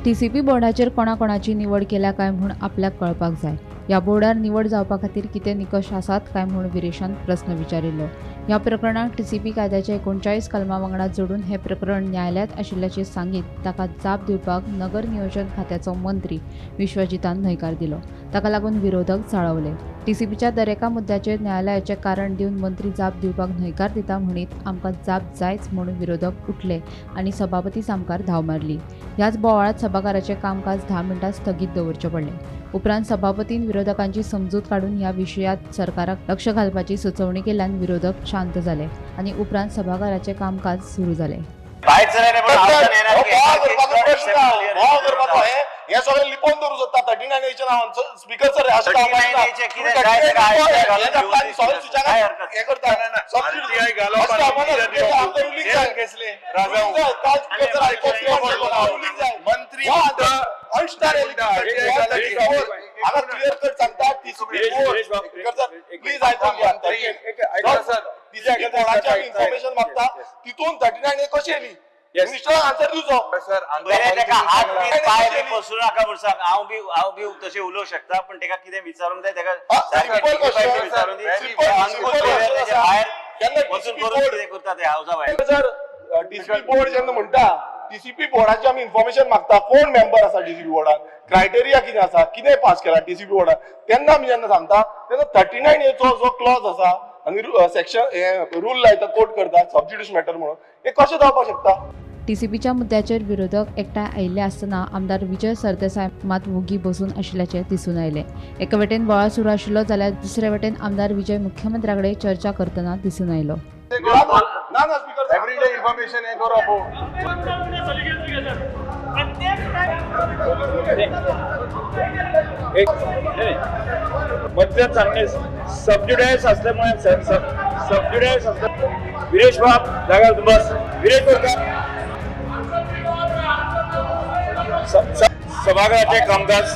TCP बोर्डाचेर कोणाकोणाची निवड केल्या काय म्हूण आपल्याक कळपाक जाय. ह्या बोर्डार निवड जावपा खातीर कितें निकश आसात काय म्हूण विरेशान प्रस्न विचारिल्लो. ह्या प्रकरणाक टीसीपी कायद्याच्या 39 कलमा वांगडा जोडून हें प्रकरण न्यायालयांत आशिल्ल्याचें सांगीत ताका जाप दिवपाक नगर नियोजन खात्याचो मंत्री विश्वजितान न्हयकार दिलो. ताका लागून विरोधक चाळवले. टीसीपीच्या दरेका मुद्द्याचेर न्यायालयाचें कारण दिवन मंत्री जाप दिवपाक न्हयकार दिता म्हणीत आमकां जाप जायच म्हणून विरोधक उठले आनी सभापती सामकार धांव मारली. ह्याच बोवाळांत सभाघराचें कामकाज 10 मिनटां स्थगीत दवरचें पडलें. उपरांत सभापतीन विरोधकांची समजूत काडून ह्या विशयांत सरकाराक लक्ष घालपाची सुचोवणी केल्ल्यान विरोधक शांत जाले आनी उपरांत सभाघराचें कामकाज सुरू जालें. हे सगळे लिपोवन दवरूं शकता 39 एच्या नांवान. स्पीकर सर अशें क्लियर कट सांगता प्लीज आयकून घ्या. इन्फॉर्मेशन मागता तितून 39 ए कशी येयली मिनिस्टराक आन्सर दिवचो. पयलें ताका हात बी पांय बी पसरू नाका म्हूण सांग. हांव बी तशें उलोवंक शकता पण ताका कितें विचारूंक जाय ताका विचारून दी. भायर वचून करून कितें करता ते हावजा भायर. सर टीसीपी बोर्ड जेन्ना म्हणटा टीसीपी बोर्डाची आमी इन्फॉर्मेशन मागता कोण मेंबर आसा टीसीपी बोर्डान, क्रायटेरिया कितें आसा, कितें पास केला टीसीपी बोर्डान, तेन्ना आमी जेन्ना सांगता तेन्ना 39 एचो जो क्लॉज आसा आनी सेक्शन रूल लायता कोर्ट करता सबज्युडिस मॅटर म्हणून हे कशें जावपाक शकता. टीसीपीच्या मुद्द्याचेर विरोधक एकठांय आयिल्ले आसतना आमदार विजय सरदेसाय मात वोगी बसून आशिल्ल्याचें दिसून आयलें. एके वटेन बोवाळ सुरू आशिल्लो जाल्यार दुसरे वटेन आमदार विजय मुख्यमंत्र्या कडेन चर्चा करतना दिसून आयलो. मध्य सांगणे सबज्युडायस असल्यामुळे सबज्युडायस असल्या विरेश बाब जागा बस. विरेश सभागृहाचे कामकाज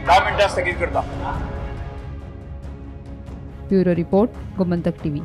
10 मिनटां स्थगीत करता. Bureau report, Gomantak TV.